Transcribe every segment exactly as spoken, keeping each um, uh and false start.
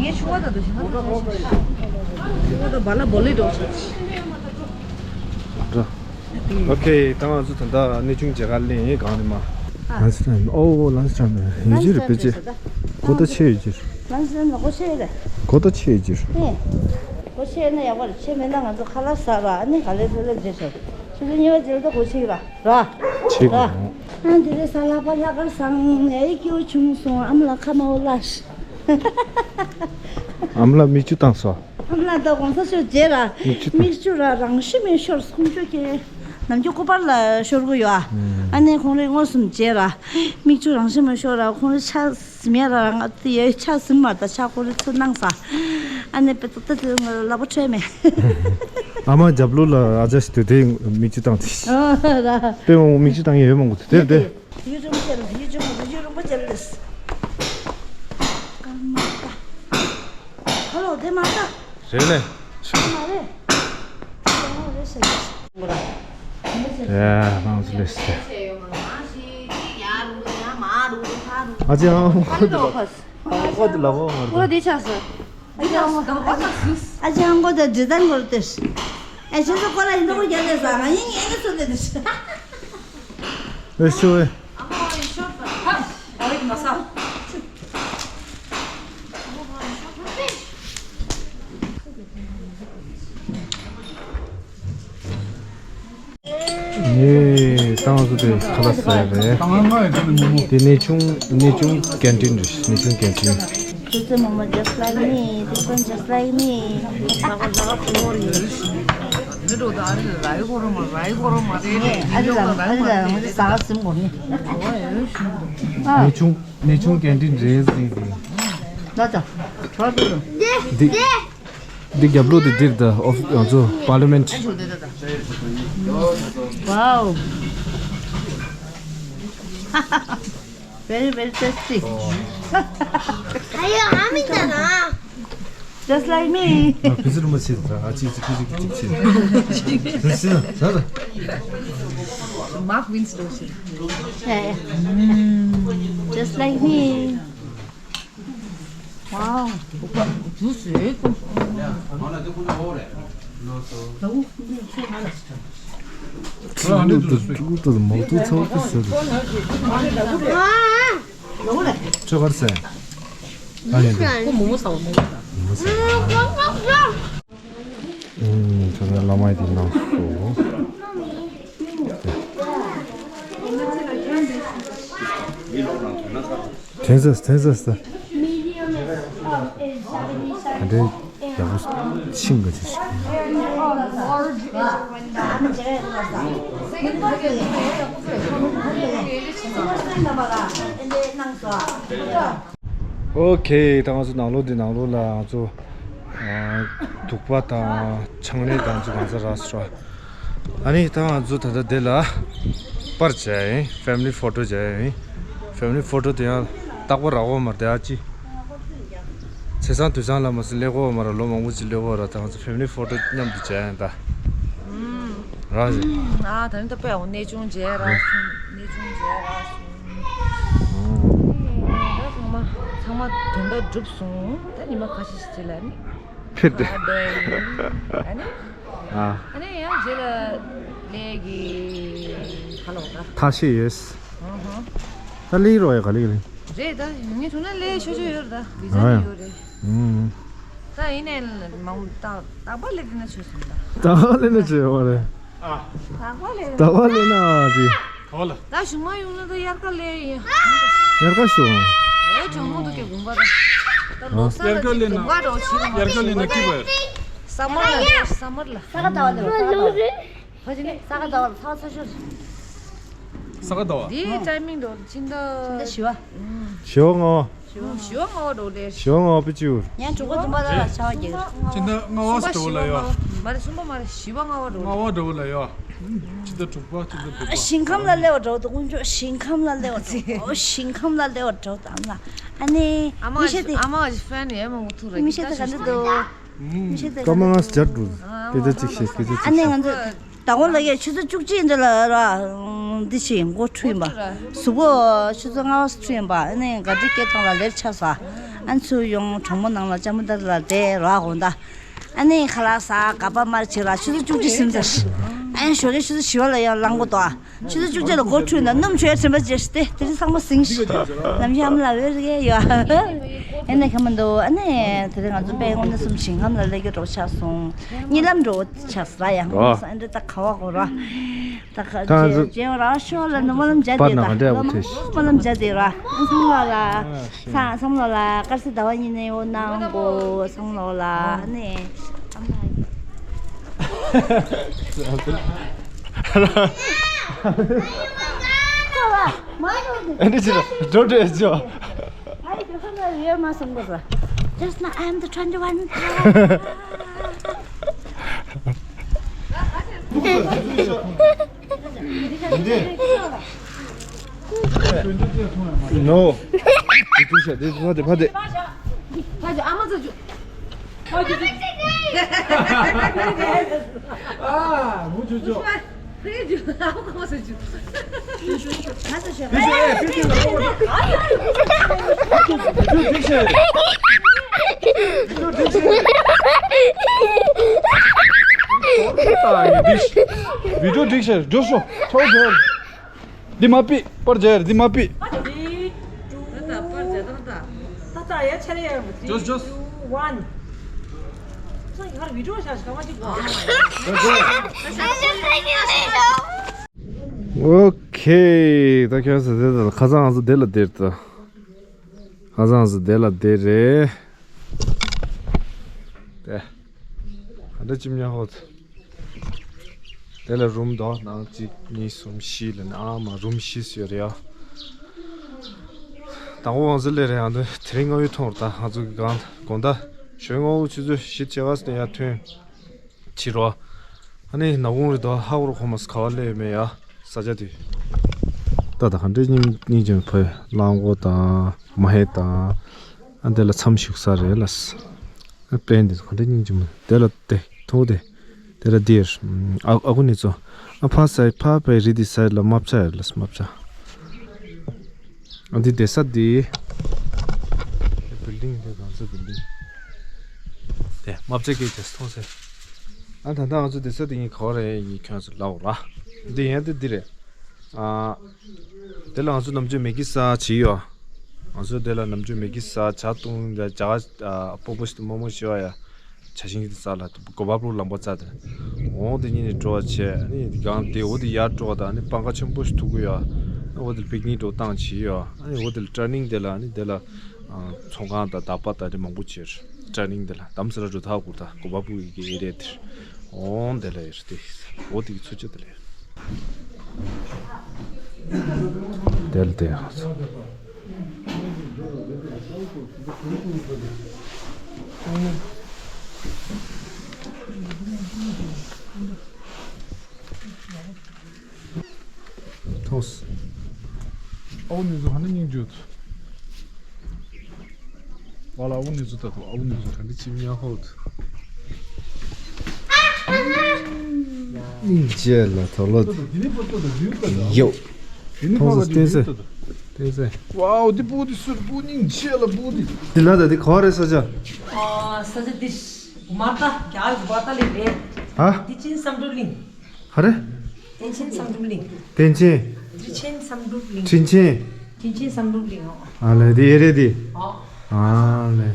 ངའི་ཆུང་བ་དང་དུ་ཞིང་ཁ་ཆུང་བ་དང་བ་ལ་བོ་ལི་འགྲོ་ཆོག་ཨོ་ཁེ། ད་ང་ཚོ་ད་ལྟ་གནས་ཆུང་མཇལ་ཁ་སླེབས་ཡིན། གངས་རི་མ། ལན་སི་ཊེམ། ཨོ་ལན་སི་ཊེམ་ཡོད་ཀྱི་རེད། ཕལ་ཆེར་གོ་ད་ཆེ་ཡོད་ཀྱི་རེད། ལན་སི་ཊེམ་ལ་གོ་ཆེ་རེད། གོ་ད་ཆེ་ཡོད་ཀྱི་རེད། ཨེ། གོ་ཆེ་ན་ཡག་པོ་རེད། ཆེ་མེད་ན་ང་ཚོ་ཁ་ལག་ཟ་ར་ཨ་ནི་ག་ལེ་ཐོ་ལེ་མཇལ་ཆོག་ཆུ་ཚོད་གཉིས་པ་མཇལ་ད་གོ་ཆེ་ར་ར། ཆེ་ར། གོ་ཨ་འདི་རེད། ས་ལ་པ་ལྷ་དཀར་བཟང་ངའི་སྐྱིད་པོ་བྱུང་སོང་། ཨ་མ་ལ་ཁ་མ་འོ་ལ། ཨ་མ་ལ་མིག་ཆུ་བཏང་སོང་། ཨ་མ་ལ་ད་གོང་ས་ཤོར་རྗེས་ར། མིག་ཆུ་བཏང་། མིག་ཆུ་ར་རང་ཤི་མེད་ཤོར་ཁོང་ཆོ་ཁྱེད་ནམ་རྒྱུན་སྐུ་པར་ལ་ཤོར་གི་ཡོད་ཨ། ཨ་ནི་ཁོང་རེ་མངོན་སུམ་རྗེས་ར། མིག་ཆུ་རང་ཤི་མེད་ཤོར་ར། ཁོང་རེ་ཆ་ཟིམ་ཡ་ར་རང་ཨ་ཡ་ཆ་ཟིམ་མ་ད་ཆ་ཁོང་རེ་ཚུར་གནང་ས། ཨ་ནི་པེ་ཏོག་ཏོག་ལ་པོ་ཁྲོས་མེད། ཨ་མ་རྒྱབ་ལོགས་ལ་ཨ་ཅག་ཞིག་དུས་དེ་མིག་ཆུ་བཏང་དེ། ཨ་ར། པེ་འོང་མིག་ཆུ་བཏང་ཡ་ཡོད་མང་གོ་དེ་དེ་དེ། ཡུ་ཅུང་ཅེལ། ཡུ་ཅུང་ཡུ་ཅུང་པོ་ཅེལ་ལེས། ཀརྨ་ཏ། ཧ་ལོ་དེ་མ་ཏ། རེད་ལེ། མ་རེད། ཡ་ནང་ཚུལ་ལེས། ཨ་ཅེ་ཨང་ཁོ་དེ་ལ་ཁོ་དེ་ལ་ཁོ་མ་རེད། ཨ་ཅེ་ཨང་ཁོ་དེ་འདྲི་དང་གོ་རེད་དེ། ཨ་ཅེ་ཚོ་ཁོ་ལ་ཡིན་ནོ་རྒྱ་ལེ་ས་ང་ཡིན་ངེས་ནས་སུ་ལེ་དེ། ཨེ་ཤོ་ཨེ། ངས་བཏང་སོ་དེ་ཁ་ལག་ཟ་ཡ་རེད། དེ་གནས་ཆུང་གནས་ཆུང་ཀན་ཊིན་རེད། གནས་ཆུང་ཀན་ཊིན། This is Momo, just like me. This one just like me. ཨ་རི་ལ་ཨ་རི་ལ་ཟ་ཟིན་གོ་ནི། གནས་ཆུང་གནས་ཆུང་ཀན་ཊིན་རེད་ཟིན་ཟིན། ལ་ད་གྲོགས་པོ། འདི་འདི་རྒྱབ་ལོགས་དེ་འདིར་ད་ཨོ་ཕི་ང་ཚོ་པར་ལི་མེན་ཊི། Wow. Very, very tasty. ཨ་ཡོ་ཨ་མི་ད་ན། Just like me. ཕི་ཟི་རུ་མ་ཆེ་ད་ཨ་ཅི་ཅི་ཀི་ཅི་ཀི་ཅི་ཅི། ཕི་ཟི་ཟ་ད། Mark wins though. Yeah, yeah. Just like me. Wow. ཅུ་སུ་ཡོད་དོ། ཅུ་ཏུ་ཅུ་ཏུ་མོ་ཏུ་ཚོ་ཏུ་ཟེར། ཁྱོད་ག་རེ་ཟེར། ཨ་ཡིན་དུ། ཁོ་མོ་མོ་ཟ་བ་མོ་མོ་ཟ། མོ་མོ་ཟ། ཨུམ། ཁྱོད་ཚོ་བླ་མ་དེ་གནང་སོ། དྲན་ཟེར་དྲན་ཟེར་ཟེར། ད་འདྲའི་ཡག་པོ་ཤིང་ག་ཅིག་ཤིག་ཨོ་ཁེ། ད་ང་ཚོ་ནང་ལོགས་འདི་ནང་ལོགས་ལ་ང་ཚོ་དུག་པ་དང་ཕྱག་ལེན་དང་ཚོ་གང་ས་རག་སོ། ཨ་ནི་ད་ང་ཚོ་ད་ལྟ་འདི་ལ་པར་བྱས་ཡིན། ཕེ་མི་ལི་ཕོ་ཊོ་བྱས་ཡིན། ཕེ་མི་ལི་ཕོ་ཊོ་དེ་ཡང་རྟག་པར་རག་པ་མ་རེད་ཨ་ཅི། ཚེས་བཟང་དུས་བཟང་ལ་མ་ཟད་སླེབས་ཀྱི་ཡོད་མ་རེད། ལོ་མང་པོ་ཅིག་སླེབས་ཀྱི་ཡོད་རེད། ད་ང་ཚོ་ཕེ་མི་ལི་ཕོ་ཊོ་མཉམ་དུ་བྱས་ཡིན་ད། ཨུམ། རག་ཟིན། ཨ་ད་ནི་ད་དཔེ་འོ་གནས་ཆུང་མཇལ་རག་སོང་། གནས་ཆུང་མཇལ་རག་སོང་། ཨུམ། ད་ཚང་མ་ཚང་མ་དོན་དག་གྲུབ་སོང་། ད་ཉི་མ་ཁ་ཤས་ཤིག་རྗེས་ལ་ནི་ཕེབས་ཏེ། ཨ་ནི། ཨ་ཨ་ནི་ཡང་རྗེས་ལ་ལས་ཀྱི་ཧ་ལོ་ད། ཐག་ཤེས་ཡོད། ཨ་ཧ། ད་ལས་རོགས་ཡ་ག་ལས་ཀྱི་ལས། རེད་ད། ངས་ཐུག་ན་ལས་ཆོ་ཆོ་ཡོད་རེད་ད། བི་ཟ་ནི་ཡོད་རེད། ཨུམ། ད་ཡིན་ནའི་མང་ད་རྟག་པར་ལས་དེ་ན་ཆོས་སོང་ད། རྟག་པར་ལས་ན་ཆོས་ཡོད་རེད། རྟག་པར་ལས། རྟག་པར་ལས་ན་ཅི། ག་བ་ལ། ད་གཞུང་མ་ཡོང་ན་ད་དབྱར་ཁ་ལས་ཡིན། དབྱར་ཁ་ཤོག་ཨེ་ཇོ་མོ་དུ་ཀྱི་དགོན་པ་ད། ད་ལོ་གསར་ལ་ཅིག་དགོན་པ་འགྲོ་ཆི་རེད་མ། དབྱར་ཁ་ལས་ན་ཅི་བ། སམ་མར་ལ་ལས། སམ་མར་ལ། ས་ག་ཟླ་བ་ལས་པ། ས་ག་ཟླ་བ། ཕ་ཆི་ནི་ས་ག་ཟླ་བ་ལ་ཚ་ཚ་ཤོར། ས་ག་ཟླ་བ། འདིའི་ཊའི་མིང་འགྲོ་ཕྱི་ཟླ། ཕྱི་ཟླ་བཞི་བ། ཨུམ། ཞོ་ངོ་། ཞོ་ཞོ་ངོ་འགྲོ་ལེ། ཞོ་ངོ་པི་ཅུ། ཡང་དྲུག་པ་བདུན་པ་ལ་ལ་ཆ་བ་རྒྱག་གི་རེད། ཕྱི་ཟླ་ལྔ་བ་ཟླ་བ་ལ་ཡོ། མ་རེད་གསུམ་པ་མ་རེད་བཞི་པ་ལྔ་བ་འགྲོ་ལེ། ལྔ་བ་ཟླ་བ་ལ་ཡོ། ཕྱི་ཟླ་དྲུག་པ་ཕྱི་ཟླ་བདུན་པ། ཞིང་ཁམས་ལ་སླེབས་པ་འགྲོ་འདུག་དཀོན་མཆོག་ཞིང་ཁམས་ལ་སླེབས་པ་འགྲོ། ཨོ་ཞིང་ཁམས་ལ་སླེབས་པ་འགྲོ་དང་ལ། ཨ་ནི། ཨ་མ་མི་ཤེས་ཏེ། ཨ་མ་ཨ་ཕན་ཡེ་མ་འུ་ཐུག་རེད། མི་ཤེས་ཏེ་ག་འདྲ་འདུག་མི་ཤེས་ཏེ་ག་འདྲ་འདུག་སྐར་མ་ལྔ་སྦྱར་འགྲོ། སྐད་ཆ་གཅིག་བཤད་སྐད་ཆ་གཅིག་བཤད། ཨ་ནི་ང་ཚོ། ད་གོང་ལ་ཡ་ཆུ་ཚོད་བཅུ་གཅིག་འདི་ལ་ར། འདི་ཕྱིན་མགོ་འཁྲུ་ཡིན་པ། གཟུགས་པོ་ཆུ་ཚོད་ལྔ་པ་འཁྲུ་ཡིན་པ། ཨ་ནི་ག་འདྲི་སྐད་བཏང་ལ་ལེར་ཆགས་ས། ཨ་ ཨ་ཚུར་ཡོང་གྲོགས་མོ་ནང་ལ་ལྕམ་མོ་ད་ལ་བསྡད་རོགས་དགོངས་དག་ཨ་ནི་ཁ་ལག་ཟ་ག་པ་མར་བྱེད་ར་ཆུ་ཚོད་བཅུ་གཅིག་ཟིན་ཚར། ཨ་ནི་ཞོགས་ཀའི་ཆུ་ཚོད་བཞི་པ་ལ་ཡང་ལངས་དགོས་དོ། ཆུ་ཚོད་བཅུ་གཅིག་ལ་སྒོ་འཁྲུད་ན་སྣུམ་བྱོས་དྲན་པ་བརྗེད་ཤི་སྟེ་དེ་རིང་ཚང་མ་ཟིང་ཤི། ནམ་ཞག་ཨ་མ་ལ་འོད་རིག་ཡོད། ཨ་ནི་ཁ་མ་འདུག་ཨ་ནི་དེ་རིང་ང་ཚོ་དཔལ་དབང་གནས་གསུམ་ཞིང་ཁམས་ལ་སླེབས་རྒྱུ་གྲོགས་ཆགས་སོང་། གཉིད་ལམ་འགྲོ་ཆགས་ས་ཡང་ཨ་འདི་ད་ཁ་བ་གོ་ར། ད་ཁ་ད་ང་ཚོ་རྗེས་ར་ཤོ་ལ་ནི་སྨོན་ལམ་བརྒྱབ་དེ་ད་སྨོན་ལམ་བརྒྱབ་དེ་ར་ཚང་ལོ་ལ། ཚང་སམ་ལོ་ལ་དཀར་ཟས་ཟླ་བ་གཉིས་ནས་འོ་གནང་གོ་སམ་ལོ་ལ་ནས། ཨ་ནི་ཅི་ར་འགྲོ་འགྲོ་ཅོ། Just now I am the twenty-one. No. དེ་ཤ་དེ་ཕ་དེ་ཕ་དེ། ཕ་དེ་ཨ་མ་ཚོ་ཅུ། ཕ་དེ་ཅུ། ཨ་མུ་ཅུ་ཅུ། བི་ཌིའོ་སྒྲིག་ཤག་འགྲོ་ཤོག་འདི་མ་པི་པར་རྒྱག་འདི་མ་པི། ཇོས་ཇོས། ཨོ་ཁེ། ད་ཁྱོད་ཚོ་དེ་ལ་ཁ་སང་ང་ཚོ་དེ་ལ་དེར་ད། ཁ་སང་ང་ཚོ་དེ་ལ་དེ་རེད། དེ། ག་འདྲ་ཅིམ་ཉ་ཧོ། དེ་ལ་རུམ་དོ་ནང་གཅིག་གཉིས་གསུམ་བཞི་ལ་ནི་ཨ་མ་རུམ་བཞི་ཟེར་ཡོད་རེད་ཡ། དང་པོ་ང་ཚོ་སླེབས་རེད་ཡང་དེ་དེ་རིང་སྔ་ཡོད་ཐོང་ར་ད་ང་ཚོ་གི་གང་དགོང་དག་ཞོན་སྔ་བོ་ཆུ་ཚོད་བཞི་བྱེད་ག་ཟེར་ཡ་ཐོན། ཕྱི་རོ། ཨ་ནི་ནག་ཁུང་རེད་དོ་ཧ་གོ་རོ་ཁོ་མ་སི་ག་བ་སླེབས་ཡོད་མེད་ཡ་ས་ཆ་དེ། ད་ད་ག་འདྲ་སྙིང་སྙིང་རྗེ་མོ་ཕོ་གླང་གོ་དང་མ་ཧེ་དང་། ཨ་དེ་ལ་མཚམས་བཞུགས་ས་རེད་ལ། ཨ་པན་དེ་ག་འདྲ་སྙིང་རྗེ་མོ་དེ་ལ་དེ་ཐོ་དེ། དེ་ལ་དེར། ཨ་ཨ་ཁུ་ནི་ཚོ། ཨ་ཕ་སའི་ཕ་པའི་རི་དེ་སའི་ལ་མ་བྱ་ཡ་ལ་མ་བྱ། ཨ་འདི་བསྡད་ས་འདི། བིལ་ཌིང་འདི་གང་ཚོད་བིལ་ཌིང་། དེ་མ་བྱ་སྐད་ཆ་མཐོང་སེ། ཨ་ད་ལྟ་ང་ཚོ་བསྡད་ས་འདི་ངས་ག་བ་རེད་ཡིན་ཁྱོད་ཚོ་ལབ་ར། འདི་ཡན་འདི་འདི་རེད། ཨ། དེ་ལ་ང་ཚོ་ནམ་རྒྱུན་མེ་གི་ས་བྱེད་ཡོད། ང་ཚོ་དེ་ལ་ནམ་རྒྱུན་མེ་གི་ས་ཇ་བཏུང་ཡ་ཇ་ག་སྤོ་བོ་ཞིག་ཏུ་མོག་མོག་ཞིག་ཡོད་ཡ། ཇ་ཤིང་གི་ས་ལ་གོ་བ་པུ་ལམ་པ་རྩ་དེ། འོང་དེ་ཉིན་ནས་འགྲོ་བ་བྱས་ནི་གང་དེ་འོ་དེ་ཡར་འགྲོ་བ་དང་ནི་སྤང་ཁ་ཆེན་པོ་ཞིག་ཐུག་གི་ཡོད། འོ་དེ་པིག་ནིག་འགྲོ་སྟངས་བྱེད་ཡོད། ཨ་ནི་འོ་དེ་ལ་ཊར་ནིང་དེ་ལ་ནི་དེ་ལ་ཚོང་ཁང་དང་ཟླ་པ་དང་ནི་མང་པོ་བྱེད། ཊར་ནིང་དེ་ལ་དམ་སེ་ར་འགྲོ་ཐག་གུར་དང་གོ་བ་པུ་ཡི་གི་ཨེ་རེད་དེ། འོང་དེ་ལ་ཡོད་དེ། འོ་དེ་གི་ཚུ་ཆ་དེ་ལ་ཡོད། དེ་ལ་དེ་ཡང་ཚོ། ཐོས། ཨའུ་ནི་ཚོ་ཧ་ནི་སྙིང་རྗེ། ཨ་ལ་ཨའུ་ནི་ཚོ་ད་ཐོ་ཨའུ་ནི་ཚོ་ག་འདི་ཅི་མྱ་ཧོ། སྙིང་རྗེ་ལ་དོ་ལོ། ཡོ། ཐོས་སོ་བསྟན་སེ། བསྟན་སེ། ཝའོ་འདི་པུ་འདི་སུར་པུ་སྙིང་རྗེ་ལ་པུ་འདི། འདི་ལ་ད་འདི་ག་བ་རེད་ས་ཆ། ཨ་ས་ཆ་འདི་མ་ཏ་རྒྱ་གི་མ་ཏ་ལི་རེད། ཧ། འདི་ཆེན་བསམ་འགྲུབ་གླིང་། ཧ་རེ། དྲིན་ཆེན་བསམ་འགྲུབ་གླིང་། དྲིན་ཆེན། དྲིན་ཆེན་བསམ་འགྲུབ་གླིང་། དྲིན་ཆེན། དྲིན་ཆེན་བསམ་འགྲུབ་གླིང་། ཨ་ལེ་དེ་ཨེ་རེད་དེ། ཨོ། ཨ་ལེ།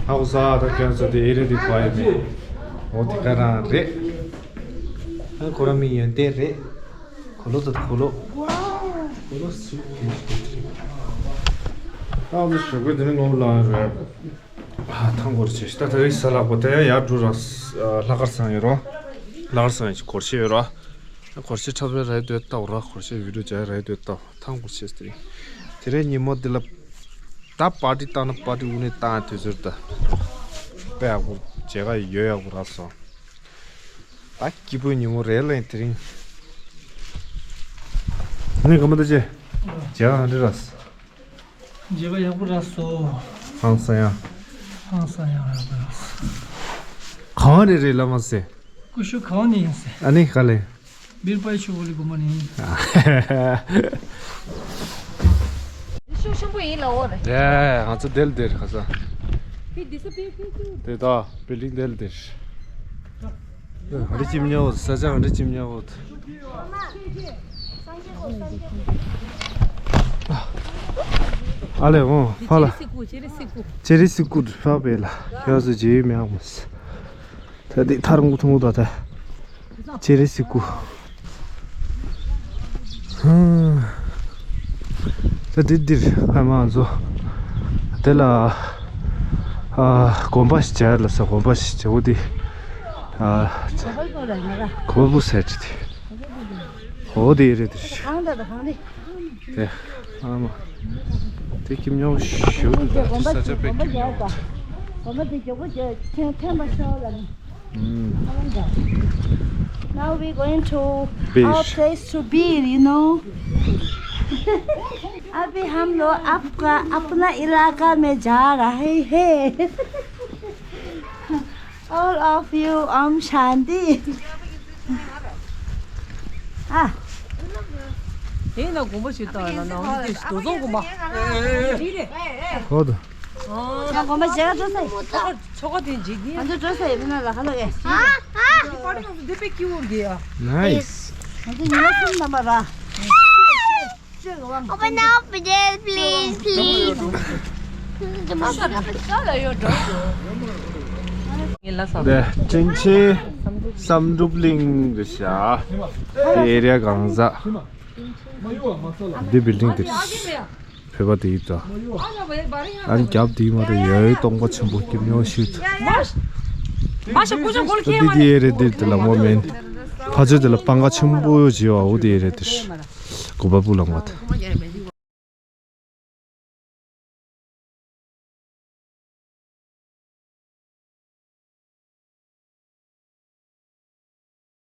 ཧ་གོ་ས་ད་ཁྱོད་ཚོ་དེ་ཨེ་རེད་དེ་གོ་ཡ་མེད། འོ་དེ་ག་རང་རེད། ཨ་ཁོ་རང་མི་ཡོན་ཏན་རེད། གོ་ལོ་ཚོ་གོ་ལོ། གོ་ལོ་སུ་གོ་ལོ་སུ། ད་འོ་དེ་ཞོགས་པའི་དེ་ནི་ངོ་ལ་རེད། ཨ་ཐང་སྐོར་བྱས་ཤི་ད་ད་རེས་ས་ལག་པ་དེ་ཡང་ཡར་འགྲོ་ར། ལྷག་དཀར་ཚང་ཡོད་རོ། ལྷག་དཀར་ཚང་ཡོད་སྐོར་བྱས་ཡོད་རོ། སྐོར་བྱས་འཁྲབ་པའི་ར་ཡི་དོད་ལྟ་བ་ར་སྐོར་བྱས་བི་ཌིའོ་བྱ་ཡི་ར་ཡི་དོད་ལྟ་བ་ཐང་སྐོར་བྱས་དེ་རིང་། དེ་རིང་ཉིན་མོ་འདི་ལ་ད་པར་ཊི་བཏང་ན་པར་ཊི་དབུ་ནས་བཏང་དུས་ཚོད་ད། དཔེ་ཡག་པོ་མཇལ་ཁ་ཡོད་ཡག་པོ་རག་སོང་། ད་སྐྱིད་པོའི་ཉིན་མོ་རེད་ལ་དེ་རིང་། ནི་ག་མ་ད་ཅེ། མཇལ་ཁ་ག་འདྲ་རག་སོང་། མཇལ་ཁ་ཡག་པོ་རག་སོང་། ཧང་སང་ཡ། ཧང་སང་ཡ་ཡག་པོ་རག་སོང་། གང་ནས་རེད་ལ་མ་ཟེ། ཀུ་ཤུ་གང་ནས་ཡིན་ཟེ། ཨ་ནི་ག་ལེ། བིར་པའི་ཆུ་བོ་ལི་གོ་མ་ནི། པོ་ཡིན་ལ་འོ་རེད། ཡ་ང་ཚོ་དེར་དེར་ཁ་སང་། He disappeared too. དེ་ད་བིལ་ཌིང་དེར་དེར། ཨ་འདྲ་ཅིག་ཉོ་འོ་ས་ཆ་ཨ་འདྲ་ཅིག་ཉོ་འོ། ཨ་ལེ་འོ་ཕ་ལ། ཅེ་རི་སི་ཀུ་ཅེ་རི་སི་ཀུ་ཕ་བེ་ལ་ཁྱོད་ཚོ་ཇེ་མེ་ཨག་མོ་སི། ད་འདི་ཐར་འགུ་ཐུང་ད་ད། ཅེ་རི་སི་ཀུ། ད་འདི་འདིར་ཨ་མ་ང་ཚོ་དེ་ལ་ཨ་དགོན་པ་ཞིག་མཇལ་ལ་ས་དགོན་པ་ཞིག་མཇལ་འོ་དེ་ཨ་གོ་བ་བུ་ཟེར་གྱི་དེ་འོ་དེ་རེད་དེ། གང་ད་ད་གང་རེད། དེ་ཨ་མ། དེ་ཁྱིམ་ཉོ་ཞུ་འདུག་ད་དེ་ས་ཆ་དཔེ་ཁྱིམ་ཉོ། དགོན་པ་དེ་མགྱོགས་པོ་ཐོན་ཐོན་པ་ཤོག་ལ་ནི། Now we going to our place to be, you know. अभी हम लोग आपका अपना इलाका में जा रहे हैं। All of you, Om Shanti. ཨ། དེ་ན་དགོན་པ་ཞིག་བཏང་ཡོད་ན་ནང་དེ་རྡོ་རྫོང་དགོན་པ། ཧོ་དོ། ཨ། ཡང་དགོན་པ་མཇལ་ཁ་འགྲོ་ས་ཡིན། ཆོ་ག་དེ་འཇིག་གི། ང་ཚོ་འགྲོ་ས་ཡིན་ན་ལ་ཧ་ལ་གས། ཨ་ཨ། དེ་པར་ནང་དུ་དེ་པའི་སྐྱིད་པོ་འདི་ཨ། Nice. ང་ཚོ་ཉི་མ་གསུམ་ནམ་པ་ར། Open up, please, please. དེ་ཅིན་ཆེན་བསམ་གྲུབ་གླིང་རེད་ཤག་དེ་ཨེ་རི་ཡ་གང་ཟག་དེ་བིལ་ཌིང་དེ་བོད་པ་དེ་ཡིན་ཙང་། ཨ་ནི་རྒྱབ་དེ་མ་གཏོགས་ཡོད་སྟོང་པ་ཆེན་པོ་སྐྱིད་ཉོ་ཤུལ་དུ། མ་ཤ་ཀུ་ཅོ་གོལ་ཁྱེར་མ་དེ་དེ་ཨེ་རི་ཡ་དེ་དེ་ལ་མོ་མེན། ཕ་ཚོད་དེ་ལ་པང་ཁ་ཆེན་པོ་བྱེད་བ་འོ་དེ་ཨེ་རི་ཡ་དེ། གོ་པ་སྤུ་ལངས་པ་དང་།